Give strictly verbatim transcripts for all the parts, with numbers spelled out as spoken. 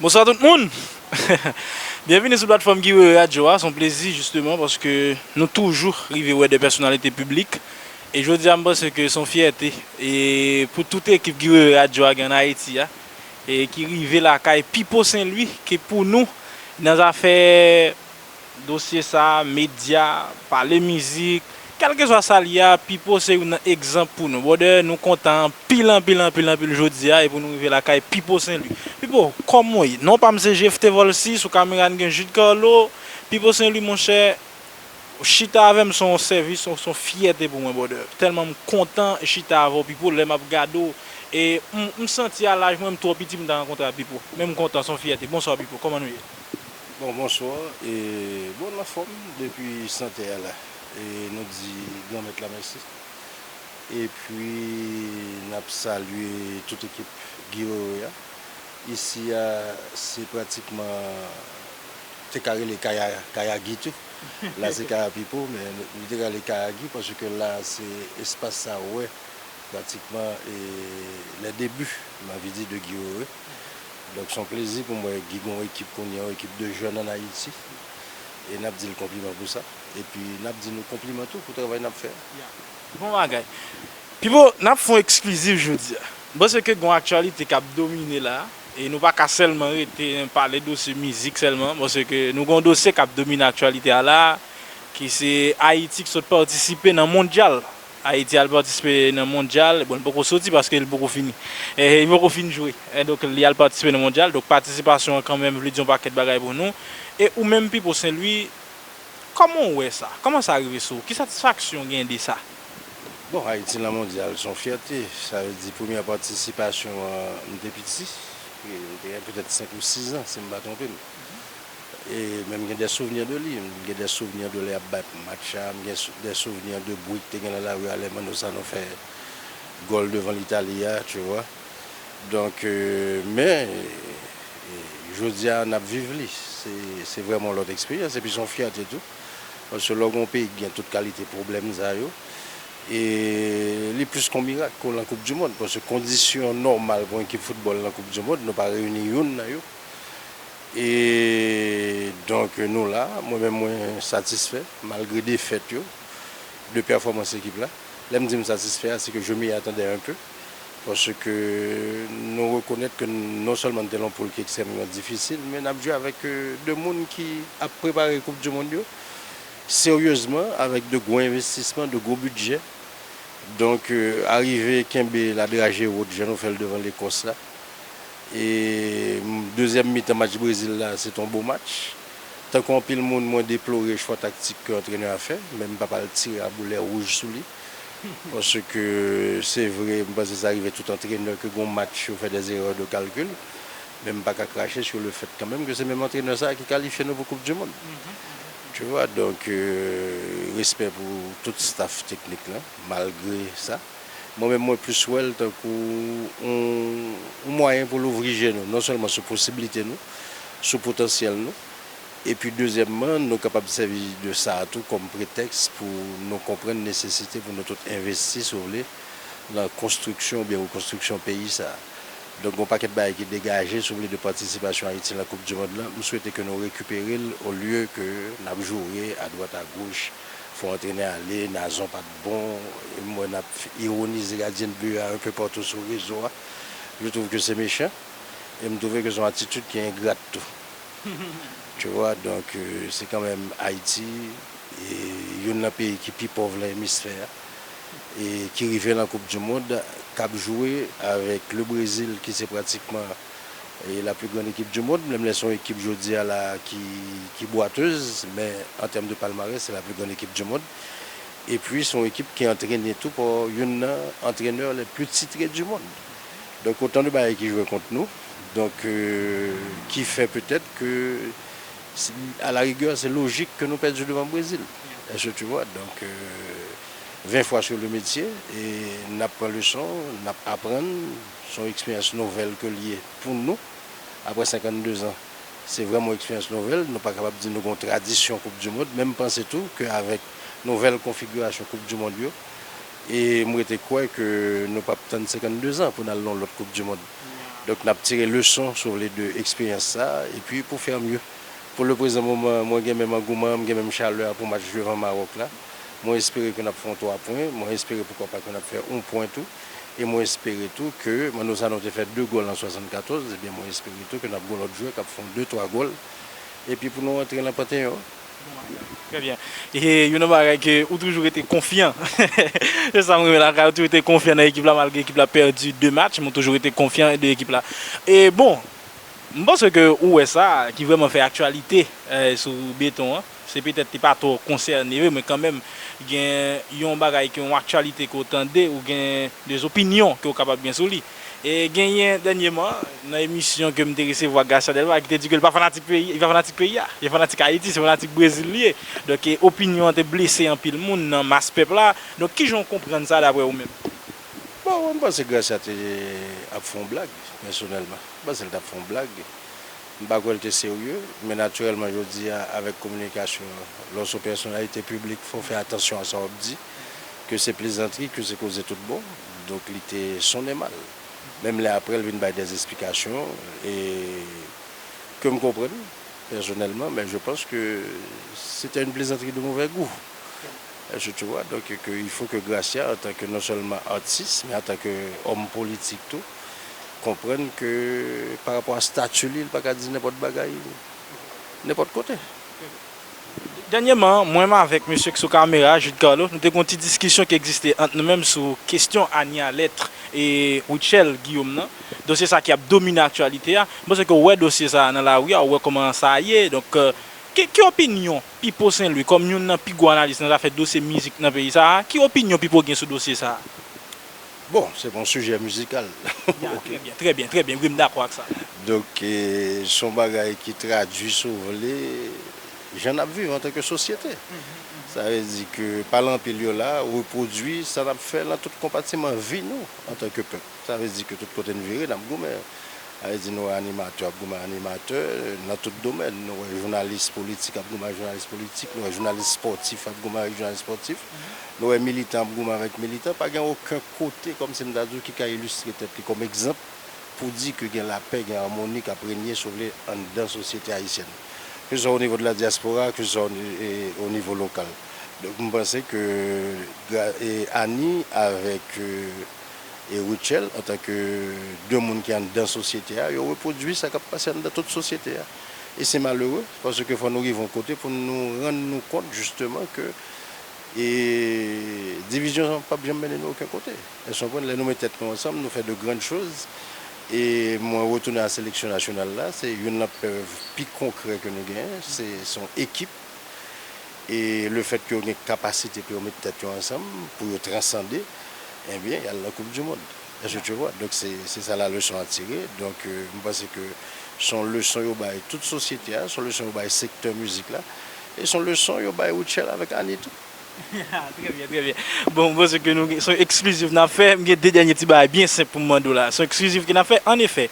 Bonswa tout moun! Byenvini sou platfòm Guy Wewe Radio a. Se yon plezi, jisteman, paske nou toujou rive wè de pèsonalite piblik. E jodi a, m panse ke se yon fyète e pou tout ekip Guy Wewe Radio a gen ann Ayiti a, e ki rive lakay Pipo Saint Louis, ki pou nou, nan zafè dosye sa, medya, pale mizik, kèlkeswa sa l ye a, Pipo se youn nan egzanp pou nou. Brother, nou kontan anpil, anpil, anpil, anpil jodi a, e pou nou rive lakay Pipo Saint Louis. Pipo, kòman w ye? Non pa m se Jephté Volcy, sou kamera n gen Jude Carlo. Pipo Saint Louis, monchè, chita avè m se yon sèvis, se yon fyète pou mwen, brother. Tèlman m kontan chita avè w, Pipo, lè m ap gade w. E m, m santi a laj mwen, m twò piti pou m ta rankontre ak Pipo. Men m kontan, se yon fyète. Bonswa, Pipo, kòman nou ye? Bon, bonswa. E, bon, m anfòm depi sante a la. E nou di Granmèt la mèsi. Epi, n ap salye tout ekip Guy Wewe a. Isi a, se pratikman, te ka rele Kaya, Kaya Guy tou. La, se Kaya Pipo, men li te ka rele Kaya Guy, paske la, se espas sa, ou wè, pratikman, e, les débuts, m anvi di, de Guy Wewe. Donk, se yon plezi pou mwen, Guy gen yon ekip kounye a, yon ekip de jèn ann Ayiti. E n ap di l konpliman pou sa. Epi, n ap di nou konpliman tou pou travay n ap fè a. Bon bagay. Pipo, n ap fè yon eksklizif jodi a. M panse ke gen yon aktyalite k ap domine la, e nou pa ka sèlman rete pale dosye mizik sèlman, m panse ke nou gen yon dosye k ap domine aktyalite a la, ki se Ayiti ki sot patisipe nan mondyal. Ayiti al patisipe nan mondyal, bon, li poko soti paske li poko fini. E, li poko fin jwe. E, donk, li al patisipe nan mondyal, donk patisipasyon an kanmenm vle di yon pakèt bagay pou nou. E ou menm, Pipo Saint Louis, kòman w wè sa? Kòman sa rive sou ou? Ki satisfaksyon w gen de sa? Bon, Ayiti nan mondyal, se yon fyète. Sa vle di, premyè patisipasyon an, m te piti. M te gen petèt senk ou sis an, si m pa twonpe m. E, men m gen de souvenir de li. M gen de souvenir de lè y ap bat match la. M gen sou- de souvenir de bri ki te gen nan lari a lè Manno Sanon fè gòl devan Litali a, tu vois. Donk, euh, men, e, jodi a, n ap viv li. Se, se vrèman yon lòt eksperyans. Epi se yon fyète tou. Paske lè w gen yon peyi ki gen tout kalite pwoblèm sa yo, e li plis kon mirak ke w nan Koup di Mond. Paske kondisyon nòmal pou yon ekip foutbòl nan Koup di Mond, nou pa reyini youn nan yo. E donk, nou la, mwen menm mwen satisfè, malgre defèt yo, de pèfòmans ekip la. Lè m di m satisfè a, se ke je m'y attendais un peu. Paske nou rekonèt ke non sèlman n te nan yon poul ki ekstrèmman difisil, men n ap jwe avèk, euh, de moun ki ap prepare Koup di Mond yo seryezman, avèk de gwo envestisman, de gwo bidjè. Donk, euh, arive kenbe la dragée haute, jan nou fè l devan Lekòs la. E, m, dezyèm mitan match Brezil la, se t on bon match. Tankou anpil moun, mwen deplore chwa taktik ke antrenè a fè, men m p ap al tire a boulè wouj sou li. Paske se vre, m panse sa rive tout antrenè ke gon match, yo fè des erreurs de calcul. Men m pa ka krache sur le fait kanmenm ke se menm antrenè sa a ki kalifye nou pou Koup di Mond. Tu vois, donk, euh, respè pou tout staff teknik la, malgre sa. Mwen menm, mwen plis wè l tankou yon, yon mwayen pou louvri je nou, non sèlman sou posiblite nou, sou potansyèl nou, epi dezyèmman, nou kapab sèvi de sa a tou kòm pretèks pou nou konprann nesesite pou nou tout envesti, si w vle, nan konstriksyon oubyen rekonstriksyon peyi sa a. Donk, gen yon pakèt bagay ki degaje, si w vle, de patisipasyon Ayiti nan Koup di Mond lan. M swete ke nou rekipere l, olye ke n ap joure adwat agoch, fè yon antrenè ale, Nazon pa t bon, e m wè n ap ironize gadyen de but a un peu partout sou rezo a. Je trouve que c'est méchant, e m twouve ke se yon atitid ki engrat tou. Tu vois, donk, euh, se kanmenm Ayiti, e youn nan peyi ki pi pòv nan emisfè a, e ki rive nan Koup di Mond, k ap jwe avèk le Brezil, ki se pratikman, e, la plus grande équipe du monde, menm lè se yon ekip jodi a la ki, ki bwatez, men an tèm de palmarès, se la plus grande équipe du monde. Epi, se yon ekip ki antrene tou pa youn nan antrenè le plus titré du monde. Donk, otan de bagay ki jwe kont nou, donk, euh, ki fè petèt ke, si, à la rigueur, se lojik ke nou pèdi devan Brezil. Est-ce que tu vois? Donk, euh, vingt fois sur le métier, e n ap pran leson, n ap aprann, se yon eksperyans nouvèl ke l ye pou nou, apre senkannde zan. Se vrèman yon eksperyans nouvèl. Nou pa kapab di nou gen yon tradisyon Koup di Mond, men m panse tou ke avèk nouvèl konfigirasyon Koup di Mond yo, e m rete kwè ke nou p ap tann senkannde zan pou n al nan yon lòt Koup di Mond. Donk, n ap tire leson, si w vle, de eksperyans sa a, epi pou fè mye. Pou le prezan moman, mwen gen menm angouman an, m gen menm chalè a pou match devan Mawòk la. Mwen espere ke n ap fè yon twa pwen, mwen espere poukwa pa ke n ap fè yon pwen tou, e mwen espere tou ke Mano Sanon te fè de gòl an swasannkatòz, ebyen mwen espere tou ke n ap gen lòt jwè k ap fè yon de twa gòl, epi pou nou antre nan Panteyon. Trè byen. E youn nan bagay ke ou toujou rete konfyan. Se sa m renmen lakay ou, toujou rete konfyan nan ekip la, malgre ekip la pèdi de match, men ou toujou rete konfyan de ekip la. E bon, m panse ke ou wè sa ki vrèman fè aktyalite, eh, sou beton an. Se petèt li pa twò konsène vre, men kanmenm, gen yon bagay ke yon aktyalite ke w tande, ou gen de opinyon ke w kapab gen sou li. E genyen dènyèman, nan emisyon ke m te resevwa Gracia Delva, ki te di ke li pa fanatik peyi, li pa fanatik peyi a, li fanatik Ayiti, se fanatik Brezil li ye. Donk, e, opinyon an te blese anpil moun nan mas pèp la. Donk, kijan w konprann sa dapre ou menm? Bon, mwen, m panse Gracia te ap fè yon blag, pèsonèlman. M panse l t ap fè yon blag. M pa kwè l te serye, men natirèlman, jodi a, avèk kominikasyon, lè w se yon pèsonalite piblik, fò w fè atansyon a sa w ap di, ke se plezantri, ke se koze tout bon. Donk, li te sonnen mal. Menm lè apre, l vin bay dè esplikasyon, e ke m konprann, pèsonèlman, men je pense que c'était une plaisanterie de mauvais goût. Est-ce que tu vois? Donc, que, il faut que Gracia, en tant que non seulement artiste, mais en tant que homme politique, tout, comprenne que par rapport à statut li, li pa ka di nenpòt bagay, nenpòt kote. Dènyèman, mwen menm avèk mesye ki sou kamera, Jude Carlo, nou te gen yon ti diskisyon ki egziste ant nou menm sou kesyon Annie Alerte e Rutshelle Guillaume nan. Dosye sa ki ap domine aktyalite a. M panse ke w wè dosye sa nan lari a, ou wè kòman sa ye. Donk, euh, ki, ki opinyon Pipo Saint Louis, kòm youn nan pi gwo analis nan zafè dosye mizik nan peyi sa a, ki opinyon Pipo gen sou dosye sa a? Bon, se pa yon sijè mizikal. Ya, trè byen, trè byen, trè byen. Wi, m dakò ak sa. Donk, e, se yon bagay ki tradui, si w vle, jan n ap viv antanke sosyete. Sa vle di ke pale anpil yo la, repwodui sa n ap fè nan tout konpatiman vi nou antanke pèp. Sa vle di ke tout kote n vire, n ap goumen. Sa vle di nou wè animatè ap goumen ak animatè nan tout domèn. Nou wè jounalis politik ap goumen ak jounalis politik. Nou wè jounalis spòtif ap goumen avèk jounalis spòtif. Nou wè militan ap goumen avèk militan. Pa gen okenn kote, kòmsi m ta di w, ki ka ilistre tèt li kòm egzanp pou di ke gen lapè, gen amoni k ap renye, si w vle, anndan sosyete ayisyèn. Ke se swa o nivo de la dyaspora, ke se swa o ni-, e, o nivo lokal. Donk, m panse ke gra-, e, Annie avèk, e, e Rutshelle, antanke de moun ki anndan sosyete a, yo repwodui sa k ap pase anndan tout sosyete a. E se malere, paske fò nou rive yon kote pou nou rann nou kont, jisteman, ke, e, divizyon p ap janm mennen nou okenn kote. Èske w konprann? Lè nou met tèt nou ansanm, nou fè de grandes choses. E mwen retounen a seleksyon nasyonal la, se youn nan prèv pi konkrè ke nou genyen, se, se yon ekip. E lefèt ke yo gen kapasite pou yo met tèt yo ansanm, pou yo transande, ebyen, y al nan Coupe du Monde. Èske tu vois? Donk, se, se sa la leson a tire. Donk, euh, m panse ke se yon leson yo bay tout sosyete a, se yon leson yo bay sektè mizik la, e se yon leson yo bay Rutshelle avèk Annie tou. Trè byen, trè byen. Bon, m panse ke nou, se yon eksklizif n ap fè. M gen de dènye ti bagay byen senp pou m mande w la. Se yon eksklizif ke n ap fè. Annefè,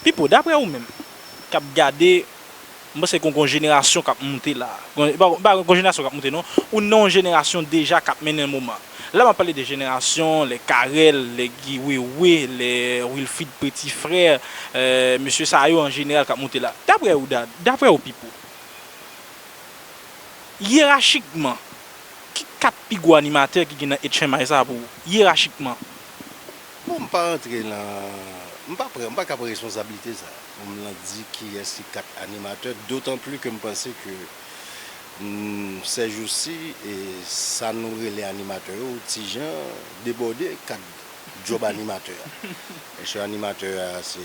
Pipo, daprè ou menm, k ap gade, m panse ke gon jenerasyon k ap moute la. Gon, pa, pa gon jenerasyon k ap moute, non. Ou nan yon jenerasyon deja k ap mennen moman. La, m ap pale de jenerasyon, lè Carel, lè Guy Wewe, lè Wilfrid Petit Frère, euh, mesye sa yo an jeneral k ap moute la. Daprè ou, Dad, daprè ou, Pipo, yerachikman, ki kat pi gwo animatè ki gen nan H M I sa a pou ou? Yerachikman. Bon, m pa rantre nan, m pa pran, m pa ka pran responsablite sa a. Pou m lan di kiyès ki kat animatè, dotan pli ke m panse ke, mm, sèjousi, e sa nou rele animatè yo, ti jan debòde kad djòb animatè a. Paske animatè a, se,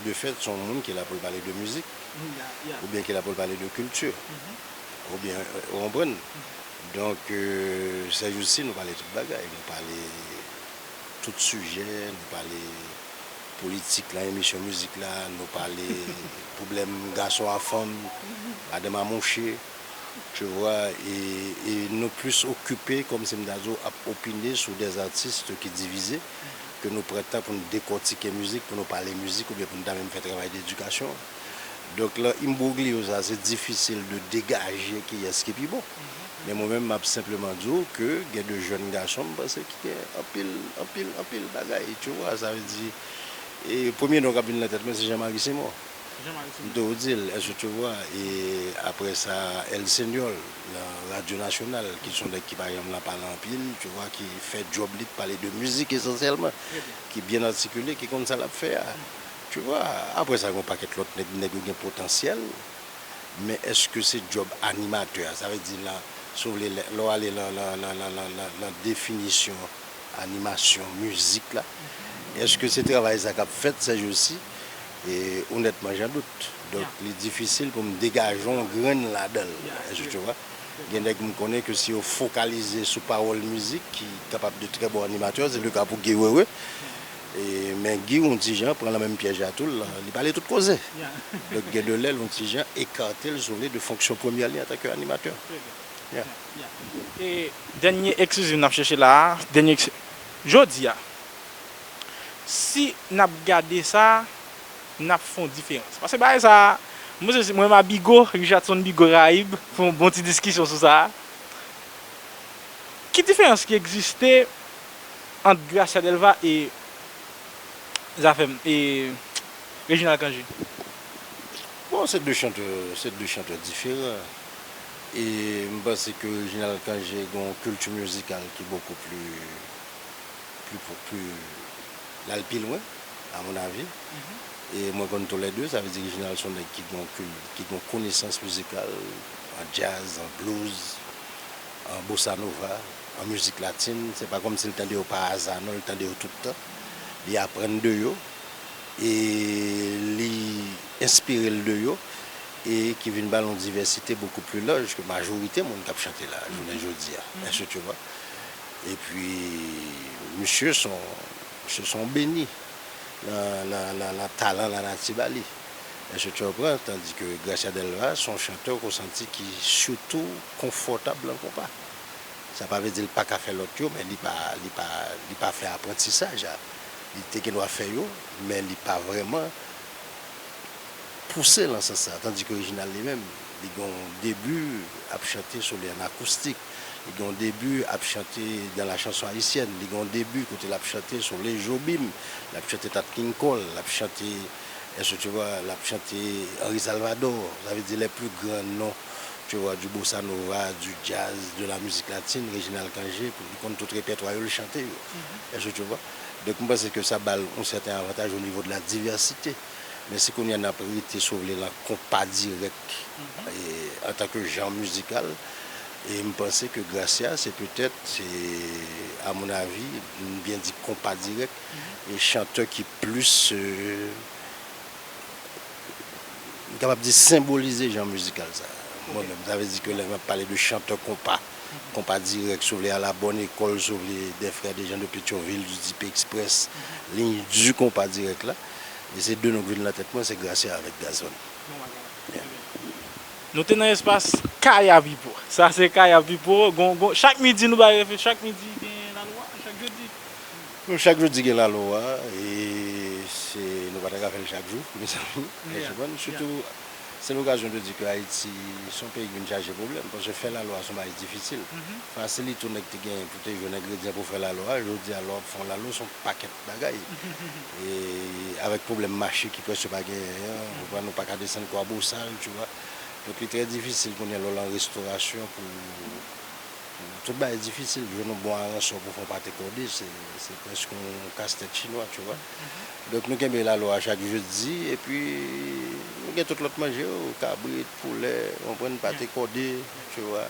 de fèt, se yon moun ki la pou l pale de mizik, oubyen ki la pou l pale de kilti, oubyen, euh, ou konprann? Donk, euh, sèjousi, nou pale tout bagay. Nou pale tout sijè, nou pale politik nan emisyon mizik la, nou pale pwoblèm gason a fanm, madanm a mouche, tu vois, e, e nou plis okipe, kòmsi m ta di w, ap opine sou dè atis ki divize, ke nou pran tan pou n dekòtike mizik, pou nou pale mizik, oubyen pou n ta menm fè travay dedikasyon. Donk, lan imbroglyo sa, se difisil de degaje kiyès ki pi bon. Men mwen menm, m ap senpleman di w ke gen de jèn gason, m panse, ki gen anpil, anpil, anpil bagay, tu vois, sa vle di, E premye non k ap vin nan tèt mwen, se Jean Marie Simon. M te w di l, est-ce que tu vois? E apre sa, El Señor, nan Radyo Nasyonal, ki se yon nèg ki pa janm la pale anpil, tu vois, ki fè djòb li, k pale de mizik esansyèlman, ki byen atikile, ki konn sa l ap fè a. Tu vois, apre sa, gen yon pakèt lòt nèg, nèg yo gen potansyèl. Men èske se djòb animatè a? Sa vle di, nan, si w vle, lè, lè w ale nan, nan, nan definisyon animasyon mizik la, èske se travay sa k ap fèt sèjosi? E, onètman, jan dout. Donk, li difisil pou m degaje yon grenn ladan l. Èske tu vois? Gen nèg m konnen ke si yo fokalize sou pawòl mizik, ki kapab de trè bon animatè, se le ka pou Guy Wewe. E, men Guy, yon ti jan, pran nan menm pyèj la tou, l, li pale tout koze. Donk, gen de lè, l, yon ti jan, ekate l, si w vle, de fonksyon premyè li antanke animatè. Yeah. E dènye eksklizif n ap chèche la a, dènye eks- jodi a, si n ap gade sa, n ap fè yon diferans. Paske bagay sa a, mwen, se- mwen, m a Bigo, Richardson Bigo Caraïbe, fè yon bon ti diskisyon sou sa a. Ki diferans ki egziste ant Gracia Delva e Zafèm e Reginald Cangé? Bon, se de chantè, se de chantè diferan. E m panse ke Reginald Cangé gen yon kilti mizikal ki bokou pli, pli, pli, l al pi lwen, à mon avis. E mwen konn toulède, sa vle di Reginald se yon nèg ki gen yon kil- ki gen yon konesans mizikal, an djaz, an blues, an bossa nova, an mizik latin. Se pa kòmsi l tande yo pa aza, non, li tande yo tout tan. Li aprann de yo, e li enspire l de yo, e ki vin ba l yon divèsite bokou pli laj ke majorite moun k ap chante la, jounen jodi a. Èske tu vois? Epi, misye se yon, misye se yon beni nan, nan, nan, nan talan lanati ba li. Èske tu comprends? Tandis que Gracia Delva se yon chantè ke w santi ki sitou konfòtab nan konpa. Sa pa vle di l pa ka fè lòt yo, men li pa, li pa, li pa fè aprantisaj la. Li te gen dwa fè yo, men li pa vrèman pouse l nan sans sa. Tandis que Reginald li menm, li gen yon debi ap chante sou li an akoustik. Li gen yon debi ap chante dans la chanson haïtienne. Li gen yon debi kote l ap chante sou les Jobim. L ap chante Nat King Cole. L ap chante, èske tu vois, l ap chante Henri Salvador. Sa vle di les plus grands noms, tu vois, du bossa nova, du jazz, de la musique latine, Reginald Cangé, li konn tout repètwa yo, li chante yo. Èske tu vois? Donk, m panse ke sa ba l yon sèten avantaj o nivo de la divèsite. Men si kounye a n ap rete, si w vle, nan konpa dirèk, e, antanke jan mizikal, e m panse ke Gracia, se petèt, se, à mon avis, m byen di konpa dirèk, e chantè ki plis, e, m kapab di senbolize jan mizikal sa a, mwen menm. Sa vle di ke lè m ap pale de chantè konpa, konpa dirèk, si w vle, à la bonne école, si w vle, des frères de Jean de Pétionville, du Type Express, liy di konpa dirèk la, e se de non k vin nan tèt mwen, se Gracia avèk Gazon. Nou te nan espas Kaya Pipo. Sa se Kaya Pipo. Gon, gon, chak midi nou bay refe, chak midi gen lalwa, chak jodi. Nou chak jodi gen lalwa, e se, nou pa ta ka fè l chak jou, mezanmi. Sitou, se lokazyon de di ke Ayiti se yon peyi ki vin chaje pwoblèm, paske fè lalwa se yon bagay difisil. Fasilite yon nèg te genyen pou te jwenn engredyan pou fè lalwa, jodi a lè w ap fè yon lalwa, se yon pakèt bagay. E avèk pwoblèm mache ki prèske pa genyen an, ou konprann, nou pa ka desann Kwabosal, tu vois. Donk, li trè difisil kounye a lè w lan restorasyon pou, pou tout bagay difisil. Jwenn yon bon aransò pou fè yon pate kòde, se, se prèske yon kastèt chinwa, tu vois. Donk, nou kenbe lalwa chak jedi, epi nou gen tout lòt manje yo, kabrit, poulè, ou konprann, pate kòde, tu vois.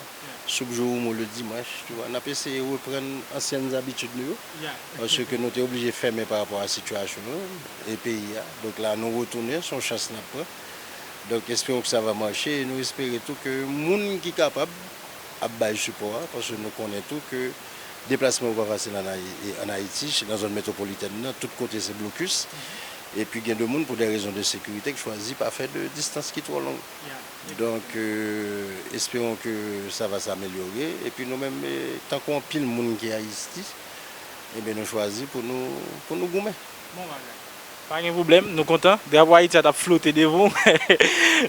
Soup joumou le dimanche, tu vois. N ap eseye reprann ansyen abitid nou yo, paske nou te oblije fèmen pa rapò a sitiyasyon e peyi a. Donk la, nou retounen, se yon chans n ap pran. Donk, espérons que ça va marcher, e nou espere tou ke moun ki kapab ap bay sipò a, paske nou konnen tou ke deplasman yo pa fasil ann Ayi-, ann Ayiti, nan zòn metwopolitèn nan, tout kote se blokis. Epi gen de moun, pou de rezon de sekirite, ki chwazi pa fè de distans ki twò long. Donk, euh, espérons que ça va s'améliorer. Epi nou menm, eh, tankou anpil moun ki Ayiti, ebyen, nou chwazi pou nou, pou nou goumen. Bon bagay. Pa gen pwoblèm, nou kontan. Drapo Ayiti a t ap flote devan w.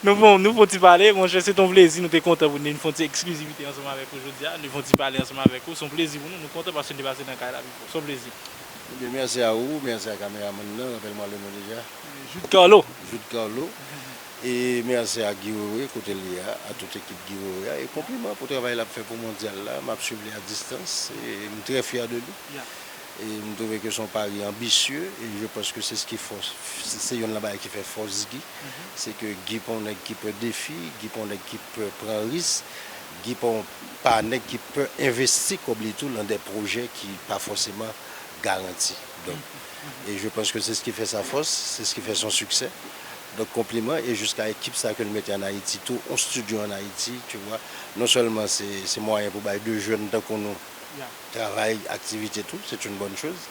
Nou fon, nou fon ti pale, monchè, se t on plezi, nou te kontan pou nou vin fon ti eksklizivite ansanm avèk ou jodi a. Nou fon ti pale ansanm avèk ou, se on plezi pou nou. Nou kontan paske nou te pase nan kay la, se on plezi. Ebyen, mèsi a ou, mèsi a kameramann nan, rapèl mwen le non deja. Jude Carlo. Jude Carlo. E mèsi a Guy Wewe, kote l ye a, a tout ekip Guy Wewe a. E konpliman pou travay l ap fè pou mondyal la. M ap swiv li a distans. E m trè fyè de li. E m twouve ke se yon pari anbisye. E je pense que c'est ce qui force, se youn nan bagay ki fè fòs Guy. Se ke Guy pa yon nèg ki pè defi, Guy pa yon nèg ki pè pran risk, Guy pa yon, pa nèg ki pè envesti kòb li tou nan de pwojè ki pa fòseman garanti. Donk, e je pense que c'est ce qui fait sa force, c'est ce qui fait son succès. Donk, konpliman, e jiska ekip sa ke l mete an Ayiti tou, yon studio an Ayiti, tu vois. Non sèlman se, se mwayen pou bay de jèn tankou nou travay, aktivite tou, c'est une bonne chose.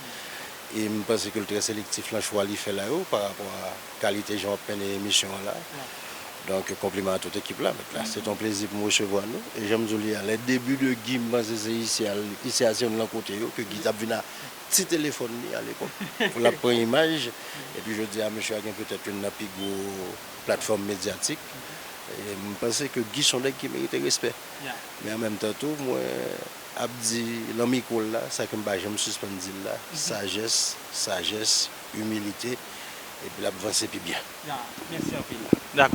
E m panse ke l trè selektif nan chwa li fè la yo, pa rapò a kalite jan w ap mennen emisyon an la. Donk, konpliman a tout ekip la, mèt la. Se t on plezi pou m resevwa nou. E jan m di w li a, lè debi de Guy, m panse se isi a, isi a se youn nan kote yo, ke Guy t ap vin a ti telefòn li alepòk, pou l ap pran imaj. Epi jodi a, mesye a gen petèt youn nan pi gwo platfòm medyatik. E m panse ke Guy se yon nèg ki merite respè. Men an menm tan tou, mwen ap di nan mikwo l la, sa ke m pa janm sispann di l la, sajès, sajès, imilite, epi l ap vanse pi byen. Dakò.